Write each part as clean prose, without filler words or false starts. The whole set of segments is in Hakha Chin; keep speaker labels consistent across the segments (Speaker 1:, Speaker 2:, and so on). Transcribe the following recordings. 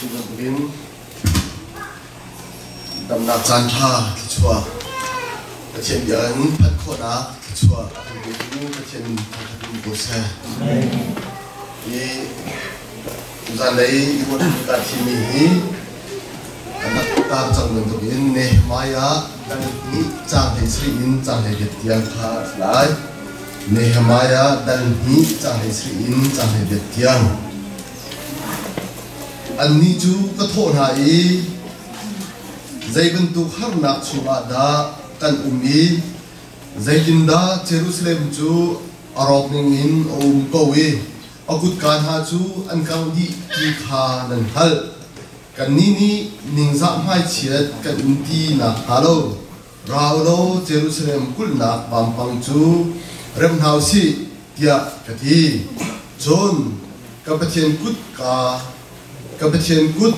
Speaker 1: Cu bantukin damnak caan ṭha thluachuah Pathian bia in phanh khawhnak thluachuah a kan petu Pathian min thangṭhat in ko seh. Hi zanlei i ruat ka thimmi hi kan rak tar cang bantukin Nehemiah dal hnih caang 17 in caang 18 tiang kha a si lai. Nehemiah dal hnih caang 17 in caang 18 tiang. Annih cu ka thawh hna i, Zei bantuk harnak chungah dah kan um i zeitindah Jerusalem cu a rawk ningin a um ko i a kutka hna cu an kangh dih ti kha nan hngalh. Kannih nih ningzah hmaichiat kan um ti nakhnga lo ra u law Jerusalem kulhnak vampang cu rem hna u sih, tiah ka ti. Cun ka Pathian kut ka ka Pathian kut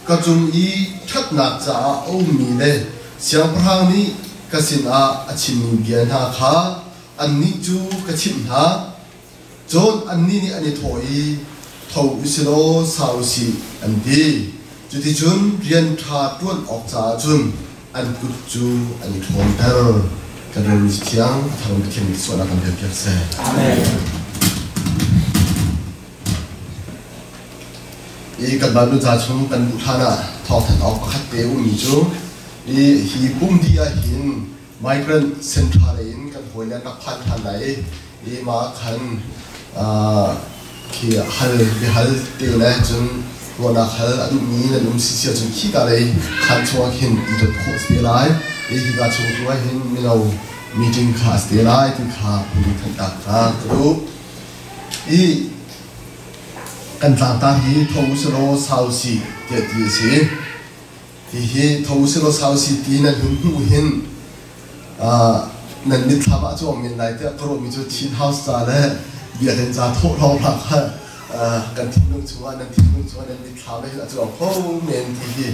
Speaker 1: ka cung i ṭhatnak caah a ummi le siangpahrang nih ka sinah a chimmi bia hna kha annih cu ka chimh hna. Cun annih nih an i thawh i, Tho u si law sa u sih, an ti. Cuticun rian ṭha ṭuan awk caah cun an kut cu an i ṭhawnter. Kan relmi Cathiang a thar in Pathian nih sualnak kan relpiak seh.
Speaker 2: Amen.
Speaker 1: I kan Bible ca chung kan luh hlan ah thawngthan awk pakhat te ummi cu i hi pum dih ah hin migrant central in kan hawile an rak phan ṭhan lai i i mah khan khi hal biahal te le cun ruahnak hal a duhmi nan um si sia cun khika lei khan chungah khin i dot khawh si te lai i hika chung tu ah hin mino meeting kha a si te lai ti kha phun thantak kha ka duh i kan tlangtar hi tho uselaw sau si tiah ti a si. Hihi tho usilaw sau si ti nan hun hmuh hin nan mitthlam ah cuang men lai tiah ka ruahmi cu Chin House ca le biakinn ca thawh lawng hlah kha kan thinlung chungah nan thinlung chungah nan mitthlam ah hin a cuang kho men ti hi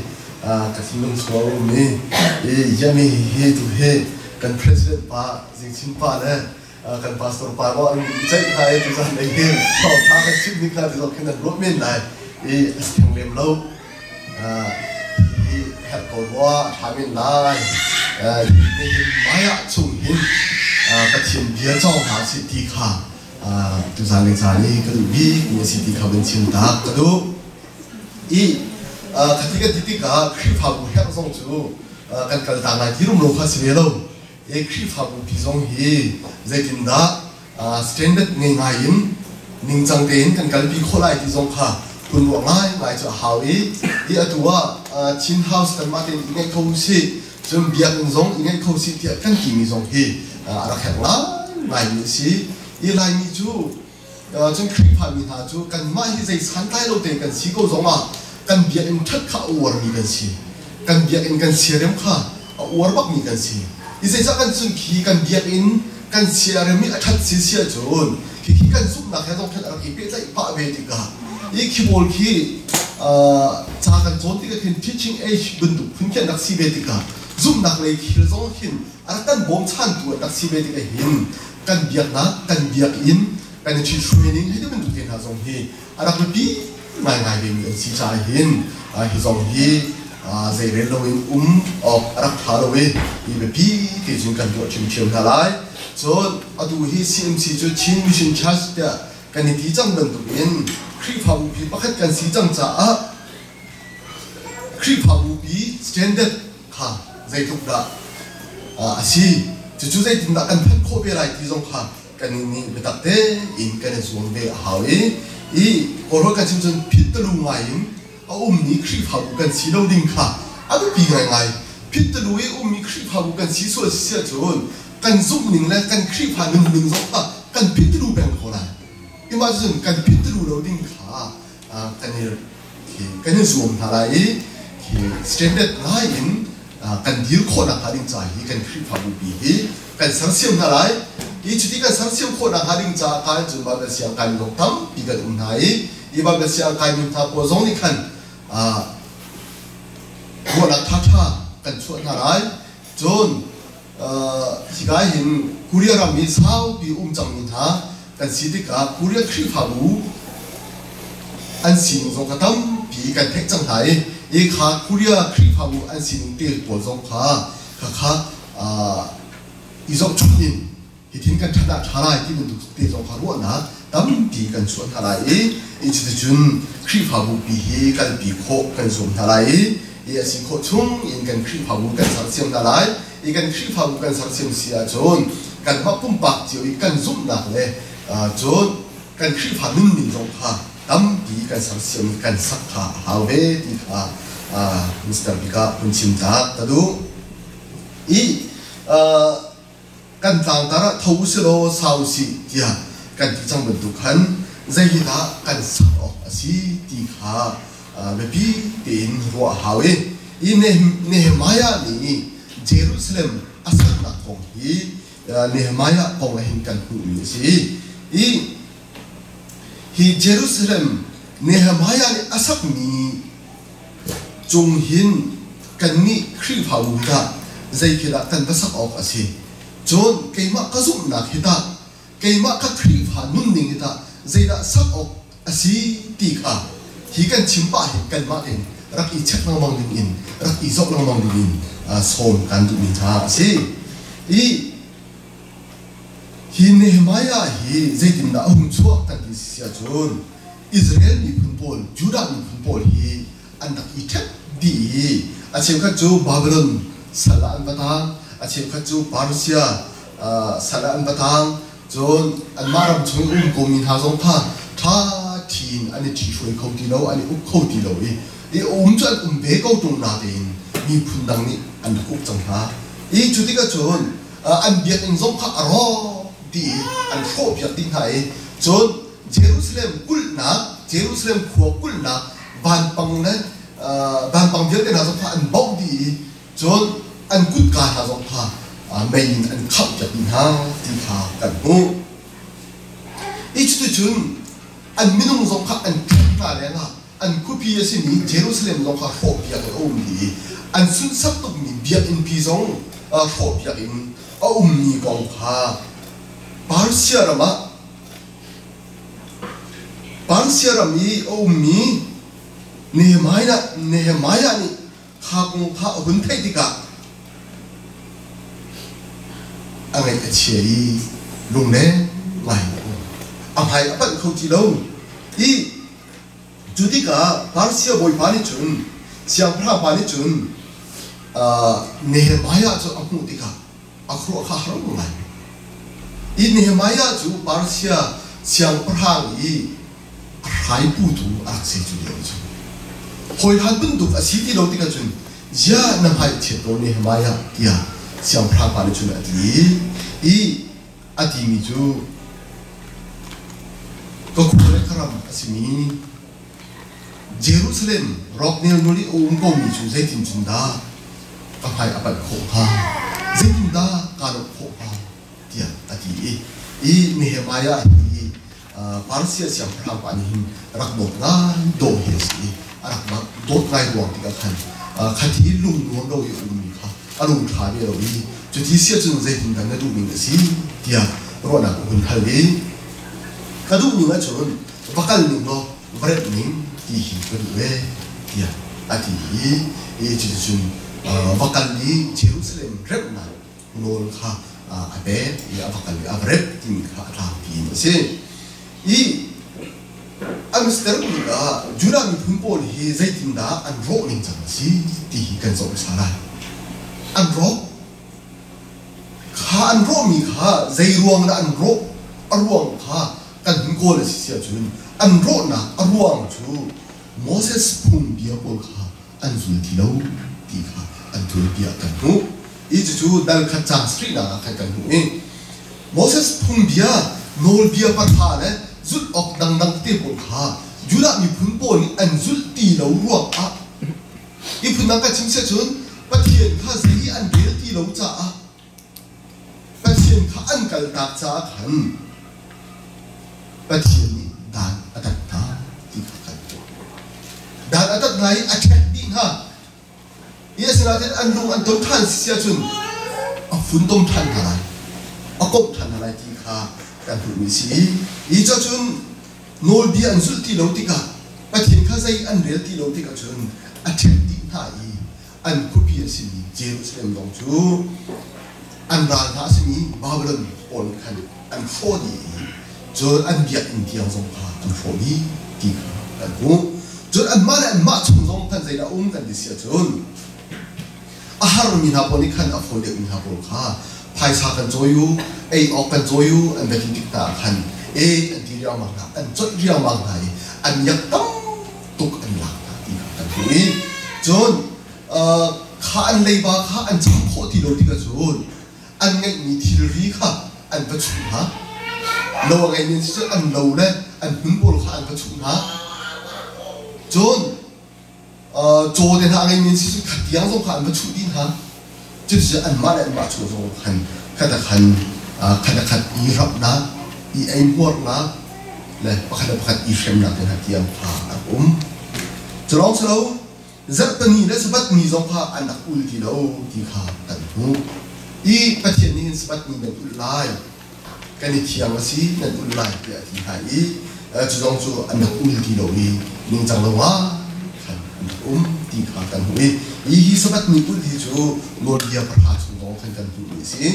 Speaker 1: ka thinlung chungah a um i yami hi tu hi kan president pa Zingchin pa le kan pastor pa ruah an i ceih hna i tuzan lei hi thawngtha kan chim ni kha ti zong khin an ruah men lai i a si theng lem lo. Hi herh ko rua a ṭha men lai. Nihin maiah chung hin Pathian bia cawng hna usih ti kha tuzan le caan i ka duh bik mi a si ti kha vun chim tak ka duh. I khati kan ti tikah Khrihfabu herh zong cu kan kal ta ngai ti rumro kha si ve lo. I Khrihfabu pi zong hi zeitindah standard ngei ngai in ningcang tein kan kalpi khawh lai ti zong kha hun ruah ngaingai cu a hau i i atu ah Chin House kanmah tein i ngeih kho usih, cun biakinn zong i ngeih kho usih tiah kan timi zong hi a rak herh ngaingaimi a si. I Laimi cu cun Khrihfami hna cu kanmah hi zei santlai lo tein kan si ko zongah kan biakinn ṭhat kha a uarmi kan si. Kan biakinn kan siarem kha a uar bakmi kan si. I zeicah kan cun khi kan biakinn kan siarem i a ṭhat si si ahcun khikhi kan zumhnak he zong khan a rak i pehtlaih pah ve tikah i khi pawl khi ca kan cawn tikah khin teaching age bantuk phun khi an rak si ve tikah zumhnak lei thil zong khin a rak kan bawmchantu an rak si ve tikah hin kan biaknak kan biakinn kan i ṭhithruai ning hei ti bantuk te hna zong hi a rak biapi ngaingai vemi an si caah hin hi zong hi zeirel loin um awk a rak ṭha lo i hi biapi te cun kan tuah ṭhiamṭhiam hna lai. Cun atu hi CMC cu Chin Mission Church tiah kan i ti cang bantukin Khrihfabu pi pakhat kan si cang caah Khrihfabu pi standard kha zeitluk dah a si, cucu zeitindah kan phanh khawh ve lai ti zong kha kan nih biatak tein kan i zuam ve a hau i i kawlrawl kan chim cun phit-talu ngai in a ummi Khrihfabu kan si lo ding kha a biapi ngaingai. Phit-talu i ummi Khrihfabu kan si sual si ahcun kan zumhning le kan Khrihfa nunning zong kha kan phit-talu peng ko lai. Imah cun kan phit-talu lo ding kha kan i kan i zuam hna lai i standard ngai in kan dir khawh nakhnga ding ca hi kan Khrihfabu pi hi kan sersiam hna lai. I cuti kan sersiam khawh nakhnga ding caah khan cun Baibal siang kaimi zong tampi kan um hna i i Baibal siang kaimi hna pawl zong nih khan ruahnak ṭhaṭha kan chuah hna lai. Cun hika hin Korea ram i saupi um cangmi hna kan si tikah Korea Khrihfabu an sining zong kha tampi. Tampi kan theih cang hna i i kha Korea Khrihfabu an sining te pawl zong kha khakha i zohchunh in hitin kan ṭhat ah ṭha lai ti bantuk te zong kha ruahnak tampi kan chuah hna lai i i cuticun Khrihfabu pi hi kalpi khawh kan zuam hna lai i i a si khawh chung in kan Khrihfabu kan sersiam hna lai i kan Khrihfabu kan sersiam si ahcun kanmah pumpak cio i kan zumhnak le cun kan Khrihfa nunning zong kha tampi kan sersiam i kan sak kha a hau ve ti kha Mr. Bik ah hun chim ta ka duh. I kan tlangtar ah tho usilaw sau usih tiah kan ti cang bantuk khan zei hi dah kan sak awk a si ti kha biapi tein ruah a hau i i Nehemiah nih Jerusalem a saknak kong hi Nehemiah kong ah hin kan hmuhmi a si i hi Jerusalem Nehemiah nih a sakmi cung hin kannih Khrihfabu hi tah zei khi dah kan va sak awk a si? Cun keimah ka zumhnak hi tah, keimah ka Khrihfa nunning hi tah zeidah sak awk a si ti kha hi kan chim pah hin kanmah tein rak i check lengmang ding in, rak i zoh lengmang ding in sawm kan duhmi hna a si. I hi Nehemiah hi zeitindah a hung chuah kan ti si ahcun Israel miphun pawl, Judah miphun pawl hi an rak i ṭhep dih i a cheukhat cu Babylon sal ah an va tang, a cheukhat cu Persia sal ah an va tang, cun anmah ram chung i um komi hna zong kha ṭha ṭhi in an i ṭhihruai kho ti lo, an i uk kho ti lo i i um cu an um ve ko ṭung natein miphun dang nih an rak uk cang hna. I cu tikah cun an biakinn zong kha a rawk dih i an hrawhpiak dih hna i cun Jerusalem kulhnak, Jerusalem khua kulhnak vanpang le vanpang vialte hna zong kha an bauh dih i cun an kutka hna zong kha mei in an khamhpiak dih hna ti kha kan hmuh. I cuticun an minung zong kha an ṭhen hna lengah an khuapi a simi Jerusalem zong kha hrawhpiak in a um dih i an sunsak tukmi biakinnpi zong hrawhpiak in a ummi kong kha Persia ram ah Persia ram i a ummi Nehemiah nih kha kong kha a hun theih tikah a ngaih a chia i lungleng ngai in a um. A hmai a panh kho ti lo i cu tikah Persia bawipa nih cun siangpahrang pa nih cun Nehemiah cu a hmuh tikah a khuaruah kha har ngai. I Nehemiah cu Persia siangpahrang i a hraiputu a rak si cu lio cu. Hawihan bantuk a si ti lo tikah cun ziah na hmai chiat ko Nehemiah tiah siangpahrang pa nih cun a ti i a timi cu ka khua le ka ram a simi Jerusalem rawk nelnul i a um komi cu zeitin cun dah ka hmai a panh khawh hnga? Zeitindah kaa lawmh khawh hnga? tiah a ti i i Nehemiah hi Persia siangpahrang pa nih hin rak dawt ngai dawh hi a si i a rak dawt ngai ruang tikah khan khathi lung nuam lo i a ummi kha a lung ṭha ve lo i cuti si ahcun zeitindah na duhning a si tiah ruahnak a hun hal i ka duhning ahcun va kal ning law va remh ning ti hi ka duh ee tiah a ti i i cuticun va kal i Jerusalem remhnak nawl kha a pek i a va kal i a va remh timi kha a tlangpi in a si. I Amsterdam ah Judah miphun pawl hi zeitindah an rawh ning cang a si ti hi kan zoh hmasa lai. An rawk Kha an rawhmi kha zei ruang dah an rawh? A ruang kha kan hun kawl a si si ahcun an rawhnak a ruang cu Moses phungbia pawl kha an zul ti lo ti kha an tuanbia kan hmuh. I cucu dal khat caang sarihnak ah khan kan hmuh i Moses phungbia nawlbia pahra le zulh awk dangdang tete pawl kha Judah miphun pawl nih an zulh ti lo ruangah I phundang kan chim si ahcun Pathian kha zei i an rel ti lo caah Pathian kha an kaltak caah khan Pathian nih dan a tat hna ti kha kan hmuh. Dan a tat hna i a ṭhek dih hna. I asinain an lung an ton ṭhan si ahcun a funtom ṭhan hna lai, a komh ṭhan hna lai ti kha kan hmuhmi a si. I cacun nawlbia an zulh ti lo tikah. Pathian kha zei an rel ti lo tikah cun a ṭhen dih hna i an khuapi a simi Jerusalem zong cu an ral hna a simi Babilon pawl nih khan an hrawh dih i cun an biakinn tiang zong kha an hrawh dih ti kha kan hmuh. Cun anmah le anmah chung zong khan zeidah a um kan ti si ahcun a harmi hna pawl nih khan a fawi deuhmi hna pawl kha phaisa kan cawi u, ei awk kan cawi u an va ti tik hna ah khan e an ti riangmang hna, an coih riangmang hna i an miak tam tuk an lak hna ti kha kan hmuh i cun kha an leiba kha an cham khawh ti lo tikah cun an ngeihmi thilri kha an va chuh hna. Lo a ngeimi an si cun an lo le an hmun pawl kha an va chuh hna. Cun caw te hna a ngeimi an si cun khat tiang zong kha an va chuh dih hna. Cuticun anmah le anmah chung zong khan khat a khan khat a khat i ramhnak, i eihmuarnak le pakhat le pakhat i hremnak te hna tiang kha a rak um. Cu lawng si lo, zarhpini le Sabbath ni zong kha an rak ul ti lo ti kha kan hmuh. I Pathian nih hin Sabbath ni nan ulh lai, kan i thiang a si nan ulh lai tiah a ti hna i cu zong cu an rak ul ti lo i ningcang lo ngai khan an rak um ti kha kan hmuh i hi hi Sabbath ni ulh hi cu nawlbia pahra chung zong khan kan hmuhmi a si.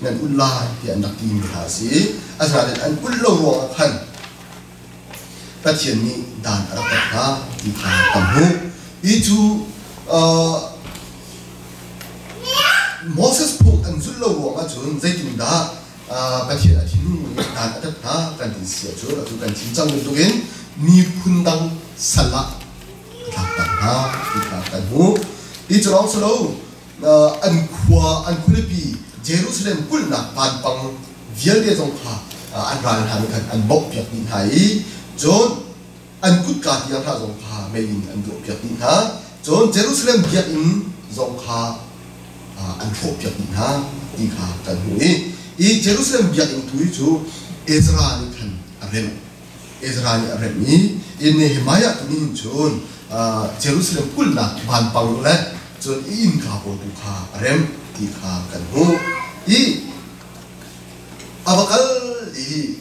Speaker 1: Nan ulh lai tiah an rak timi hna a si. Asinain an ulh lo ruangah khan Pathian nih dan a rak tat hna ti kha kan hmuh. Hi cu Moses phung an zulh lo ruangah cun zeitindah Pathian a thinhung i dan a tat hna kan ti si ahcun atu kan chim cang bantukin miphun dang sal ah a tlakter hna ti kha kan hmuh. Hi cu lawng si lo, an khua an khualipi Jerusalem kulhnak vanpang vialte zong kha an ral hna nih khan an bawmhpiak dih hna i cun an kutka tiang hna zong kha mei in an duahpiak dih hna. Cun Jerusalem biakinn zong kha an hrawhpiak dih hna ti kha kan hmuh i hi Jerusalem biakinn tu hi cu Ezra nih khan a remh. Ezra nih a remh i Nehemiah tu nih hin cun Jerusalem kulhnak vanpang le cun i innka pawl tu kha a remh ti kha kan hmuh. I a va kal i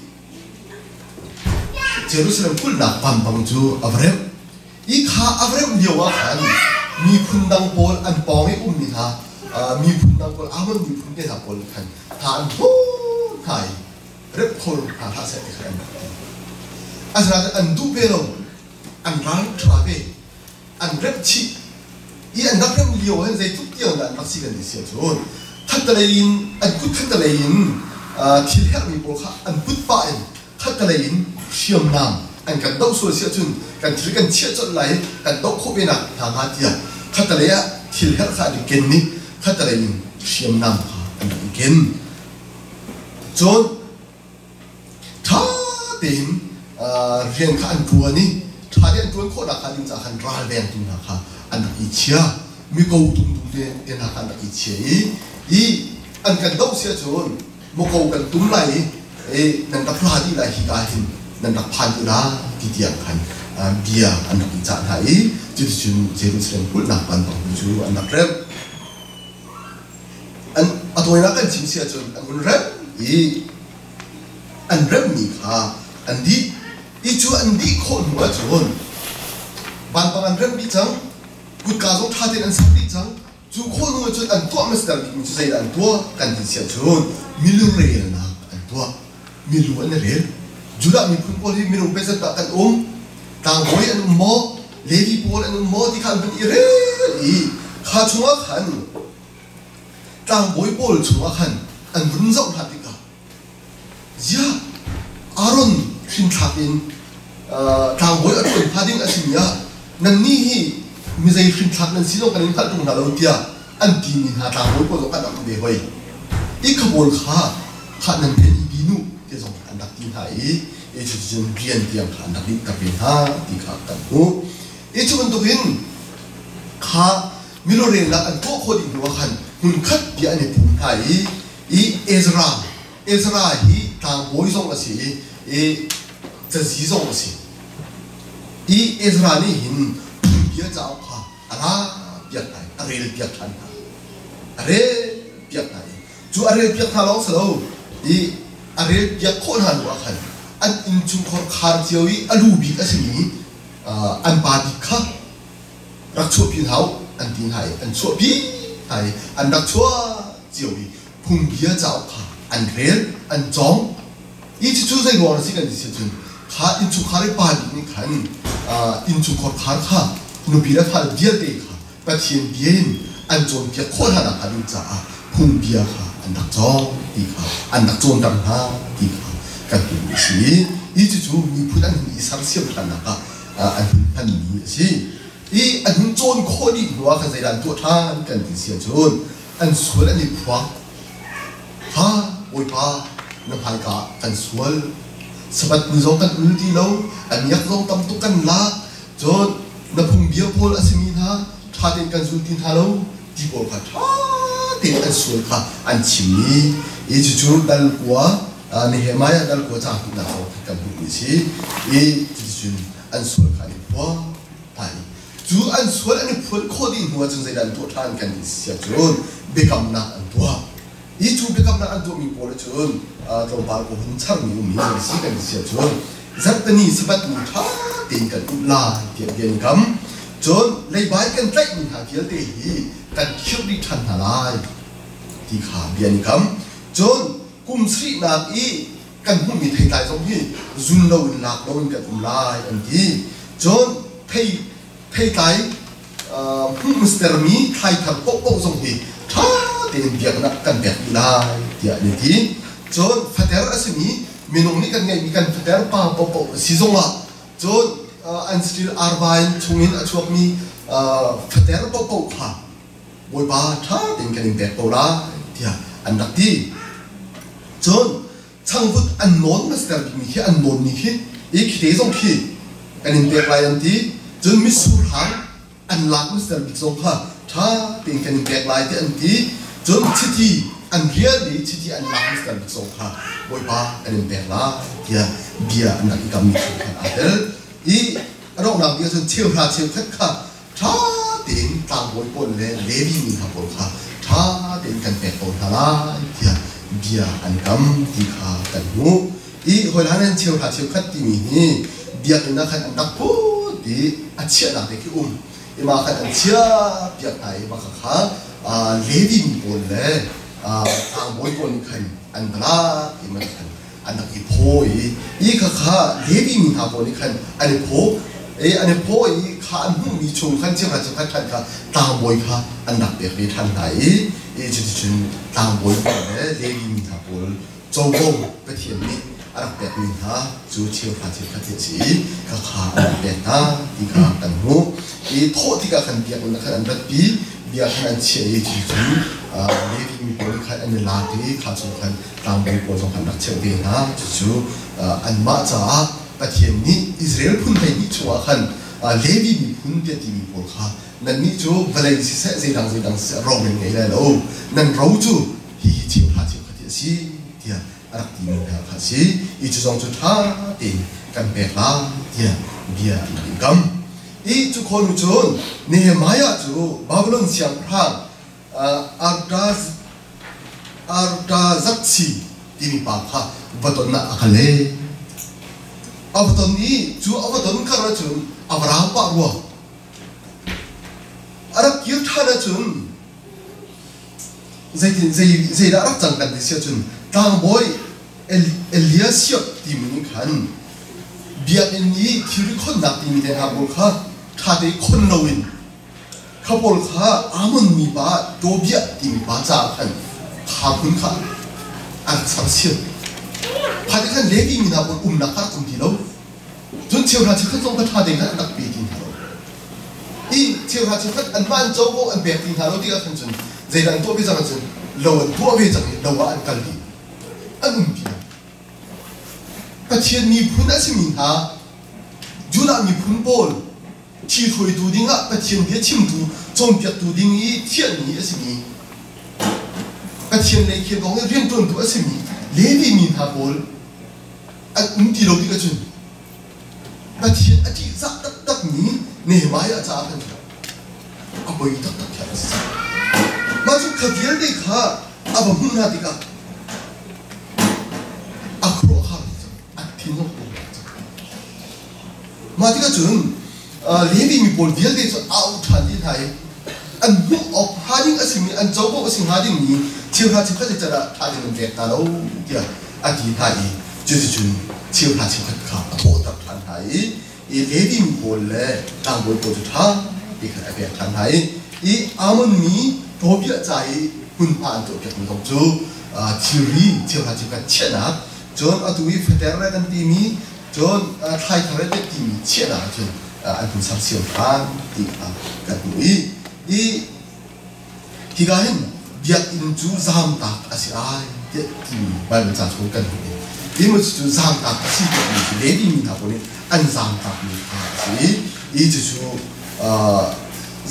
Speaker 1: Jerusalem kulhnak vanpang cu a va remh. I kha a va remh lio ah khan miphun dang pawl an pawng i ummi hna miphun dang pawl Ammon miphun te hna pawl khan hna an hnawh hna i rep kho hna hlah seh ti kha an rak ti. Asinain an duh ve lo, an ral ṭha ve, an remh chih i an rak remh lio hin zeitluk tiang dah an rak si kan ti si ahcun khattelei in an kut khattelei in thil herhmi pawl kha an put pah in khattelei in hriamnam an kan doh sual si ahcun kan thil kan chiah colh lai i kan doh khawh ve nak hna hnga tiah khattelei ah thil herh kha an i ken i khattelei in hriamnam kha an rak i ken. Cun ṭha tein rian kha an ṭuan i ṭha tein an ṭuan khawhnak hnga ding caah khan ralvengtu hna kha an rak i chia. Miko tumtu te hna kha an rak i chia i an kan doh si ahcun muko kan tum lai i nan rak ra dih lai hika hin nan rak phan dih lai ti tiang khan bia an rak i cah hna i cuticun Jerusalem kulhnak vanpang cu an rak remh. An a tawinak kan chim si ahcun an hun remh i an remhmi kha an dih i cu an dih khawh hnu ahcun vanpang an remh dih cang, kutka zong ṭha tein an sak dih cang. Cu khawh hnu ahcun an tuah hmasata bikmi cu zeidah an tuah kan ti si ahcun milurelnak an tuah. Milu an i rel. Judah miphun pawl hi minung peizat dah kan um, tlangbawi an um maw, Levi pawl an um maw ti kha an vun i rel i kha chungah khan tlangbawi pawl chungah khan an vun zoh hna tikah ziah Aaron hrinthlak in tlangbawi a ṭuan hnga ding a simi ah nannih hi mizei hrinthlak nan si zong kan in hngalh ṭung hna lo tiah an timi hna tlangbawi pawl zong kan rak um ve hoi. I kha pawl kha khah nan rian i bin u ti zong an rak ti hna i cuticun rian tiang kha an rak dihter ve hna ti kha kan hmuh. I cu bantukin kha milurelnak an tuah khawh dih hnu ah khan hmunkhat tiah an i pum hna i i Ezra Ezra hi tlangbawi zong a si i cazi zong a si. I Ezra nih hin phungbia cauk kha a ra piak hna i a rel piak ṭhan hna. A rel piak hna i cu a rel piak hna lawng si lo i a rel piak khawh hna hnu ah khan an innchungkhar khar cio i a lu bik a simi An pa bik kha rak chuahpi hna u an ti hna i an chuahpi hna i an rak chuah cio i phungbia cauk kha an rel, an cawng. Hi cucu zei ruang a si kan ti si cun kha innchungkhar i pa bik nih khan innchungkhar khar kha nupi le fale vialte kha Pathian bia in an cawnpiak khawh hna nakhnga ding caah phungbia kha an rak cawng ti kha an rak cawnter hna ti kha kan hmuhmi a si. Hi cucu miphun an hun i sersiam ṭhannak ah an hun hmanmi a si. I an hun cawn khawh dih hnu ah khan zeidah an tuah ṭhan kan ti si ahcun an sual an i phuang. Ha Bawipa, na hmaika ah kan sual. Sabbath ni zong kan ul ti lo, a miak zong tam tuk kan lak. Cun na phungbia pawl a simi hna ṭha tein kan zul ti hna lo ti pawl kha ṭha tein an sual kha an chim i i cucu dal kua Nehemiah dal kua caang hnihnak zong kan hmuhmi a si i cuticun an sual kha an i phuang hna i cu an sual an i phuan khawh dih hnu ahcun zeidah an tuah ṭhan kan ti si ahcun biakamnak an tuah. Hi cu biakamnak an tuahmi pawl cun tlawmpal ko hun charmi ummi an si kan ti si ahcun zarhpini Sabbath ni ṭha tein kan um lai tiah bia an kam. Cun leibai kan tlaihmi hna vialte hi kan khirh dih ṭhan hna lai ti kha bia an i kam. Cun kum sarihnak i kan hmuhmi theitlai zong hi zun loin lak loin kan um lai an ti. Cun thei theitlai hmuhmustermi thlaithar paohpaoh zong hi ṭha tein biaknak kan pek dih lai tiah an i ti. Cun fater a simi minung nih kan ngeihmi kan fater pa paohpaoh a si zongah cun an saṭil arvain chungin a chuakmi fater paohpaoh kha Bawipa ṭha tein kan in pek ko lai tiah an rak ti. Cun changvut an nawn hmasiter bikmi khi an nawnmi khi i khite zong khi kan in pek lai an ti. Cun mitsur hang an lak hmasiter bik zong kha ṭha tein kan in pek lai tiah an ti. Cun chiti an rial i chiti an lak hmasiter bik zong kha Bawipa kan in pek lai tiah bia an rak i kammi chung khan aa tel. I a donghnak bik ahcun cheuhra cheukhat kha ṭha tein tlangbawi pawl le Levi mi hna pawl kha ṭha tein kan pek ko hna lai tiah bia an kam ti kha kan hmuh. I hawihlan in cheuhra cheukhat timi hi biakinn ah khan an rak phut i a chiahnak te khi um. I mah khan an chiah piak hna i mah kha Levi mi pawl le tlangbawi pawl nih khan an va lak i mah khan an rak i phaw i hi khakha Levi mi hna pawl nih khan an i phaw i an i phaw i kha an hmuhmi chung khan chiakha chiakhat ṭhan kha tlangbawi kha an rak pek ve ṭhan hna i i cuticun tlangbawi pawl le Levi mi hna pawl covo Pathian nih a rak pekmi hna cu cheuhra cheukhat hi a si i khakha an rak pek hna ti kha kan hmuh. I thawh tikah khan biakinn ah khan an ratpi bia khan an chiah i cuticun Levi mi pawl nih khan an i lak i kha chung khan tlangbawi pawl zong an rak cheuh ve hna. Cucu anmah caah Pathian nih Israel phun 12 chungah khan Levi miphun tiah timi pawl kha nannih cu vawlei siseh zeidang zeidang siseh ro nan ngei lai lo, nan ro cu hihi cheuhra cheukhat hi a si tiah a rak timi hna kha a si. I cu zong cu ṭha tein kan pek lai tiah bia an rak i kam. I cu khawnu cun Nehemiah cu Babylon siangpahrang Artaxerxes timi pa kha va ton ah a kal i a va ton i cu a va ton kar ahcun a va rau pah rua. A rak kir ṭhan ahcun zeitin zeidah a rak cang kan ti si ahcun tlangbawi Eliashib timi nih khan biakinn i thilri khonnak timi te hna pawl kha ṭhate khon loin Kha pawl kha Ammon mipa Tobiah timi pa caah khan kha phun kha a rak sersiam. Kha ti khan Levi mi hna pawl umnak kha rak um ti lo. Cun cheuhra cheukhat zong kha ṭha tein khan an rak pe ti hna lo. I cheuhra cheukhat anmah an covo an pek ti hna lo tikah khan cun zeidah an tuah ve cang ahcun lo an tuah ve cang i lo ah an kal dih. An um ti lo. Pathian miphun a simi hna Judah miphun pawl Thi hruaitu dingah Pathian bia chimtu, cawnpiaktu ding i thiahmi a simi, Pathian lei khel kong i rianṭuantu a simi Levi mi hna pawl an um ti lo tikah cun Pathian a ṭihzah taktakmi Nehemiah caah khan a poi taktak khi a si cang. Mah cu kha vialte kha a va hmuh hna tikah a khuaruahhar cang, a thin a hung cang. Mah tikah cun. Levi mi pawl vialte cu a auh ṭhan dih hna i an hmuh awk hnga ding a simi an covo a si hnga dingmi cheuhra cheukhat i can ah ṭha tein an pek hna lo tiah a ti hna i cuticun cheuhra cheukhat kha a thawhter ṭhan hna i i Levi mi pawl le tlangbawi pawl cu ṭha ti khan a pek ṭhan hna i i Ammon mi Tobiah ca i hmunhma an tuahpiakmi zong cu thilri cheuhra cheukhat chiahnak cun atu i fater le kan timi cun thlaithar le timi chiahnak ahcun an hun sersiam ṭhan ti kha kan hmuh i i hika hin biakinn cu zaamtak a si ai tiah timi Baibal ca chung kan hmuh i hi cu zaamtak a si timi cu Levi mi hna pawl nih an zaamtakmi kha a si i cucu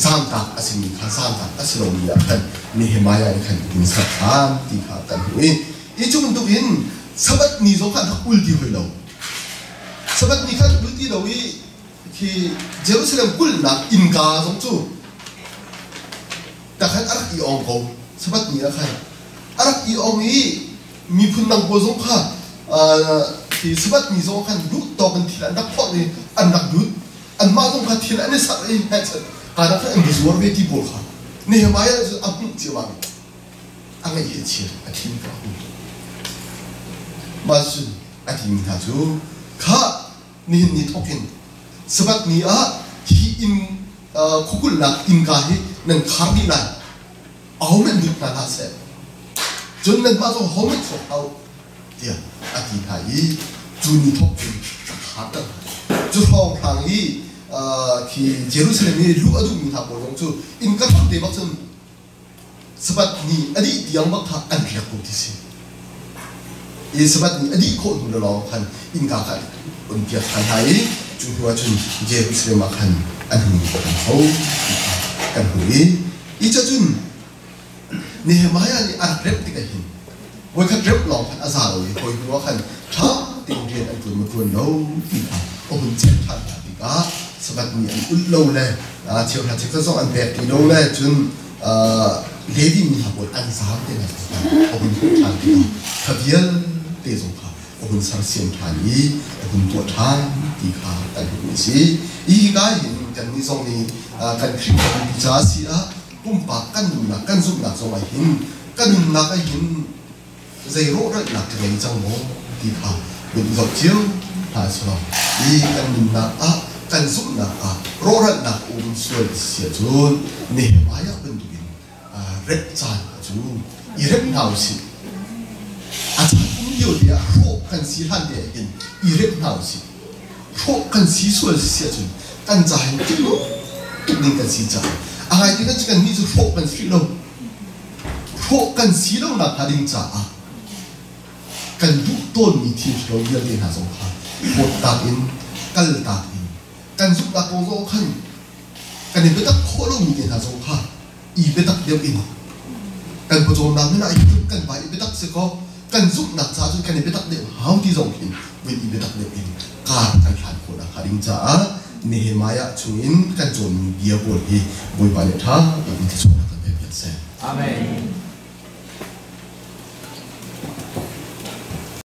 Speaker 1: zaamtak a simi kha zaamtak a si lomi ah khan Nehemiah nih khan in ser ṭhan ti kha kan hmuh i hi cu bantuk in Sabbath ni zong kha an rak ul ti hoi lo. Sabbath ni kha an ul ti lo i khi Jerusalem kulhnak innka zong cu takhan a rak i ong ko. Sabbath ni ah khan a rak i ong i miphun dang pawl zong kha khi Sabbath ni zong khan duh tawk in thil an rak phorh i an rak lut. Anmah zong kha thil an i serh i kaa dang khan an va zuar ve ti pawl kha Nehemiah cu a hmuh cio a ngaih hi a chia a thin ka hu mah cun a timi hna cu kha nihin ni thawk in Sabbath ni ah hi inn khuakulhnak innka hi nan khar dih lai ahohmanh lut hna hlah seh cun nanmah zong ahohmanh chuak hlah u tiah a ti hna i cu ni thawk cun a kharter hna cu hrawnghrang i khi Jerusalem i luh a duhmi hna pawl zong cu innka hram te bak cun Sabbath ni a dih tiang bak kha an riak ko ti si. I Sabbath ni a dih khawh hnu lawng khan innka kha on piak ṭhan hna i cu hnu ah cun Jerusalem ah khan an hung ṭhan kho ti kha kan hmuh i i cacun Nehemiah nih a rak remh tikah hin voikhat remh lawng khan a za lo i hawi hnu ah khan ṭha tein rian an ṭuan maw ṭuan lo ti kha a hun check ṭhan hna tikah Sabbath ni an ulh lo le cheuhra cheukhat zong an pek ti lo le cun Levi mi hna pawl an zaam te hna kha a hun hmuh ṭhan tikah kha vialte zong kha a hun sersiam ṭhan i a hun tuah ṭhan ti kha kan hmuh a si. Hi ka hin kannih zong nih kan Khrihfabu ca a si ah pumpak kan nunnak kan zumhnak zong ah hin kan nunnak ah hin zei rawhralhnak ka ngei cang maw ti kha vun zoh cio hna selaw hi kan nunnak ah kan zumhnak ah rawhralhnak um sual a si ahcun Nehemiah bantukin rep caan cu i rep hna usih. A caan um lio te ah hrawh kan si hlan te ah hin i rep hna usih. Hrawh kan si sual si ahcun kan ca hin tuk ding kan si caah a ngai ti kan nih cu hrawh kan si lo. Hrawh kan si lonak hnga ding caah kan duh tawnmi thil ṭhalo vialte hna zong kha hlawttak in kaltak in kan zumhnak kong zong khan kan i biatak khawh lomi te hna zong kha i biatak deuh in kan pawcawmnak hmanh ah hin kan vai i biatak si kaw kan zumhnak caah cun kan i biatak deuh hau ti zong khin vun i biatak deuh in kar kan hlan khawh nakhnga ding caah Nehemiah chungin kan cawnmi bia pawl hi Bawipa nih ṭha tein thluachuahnak kan pek piak seh.
Speaker 2: Amen.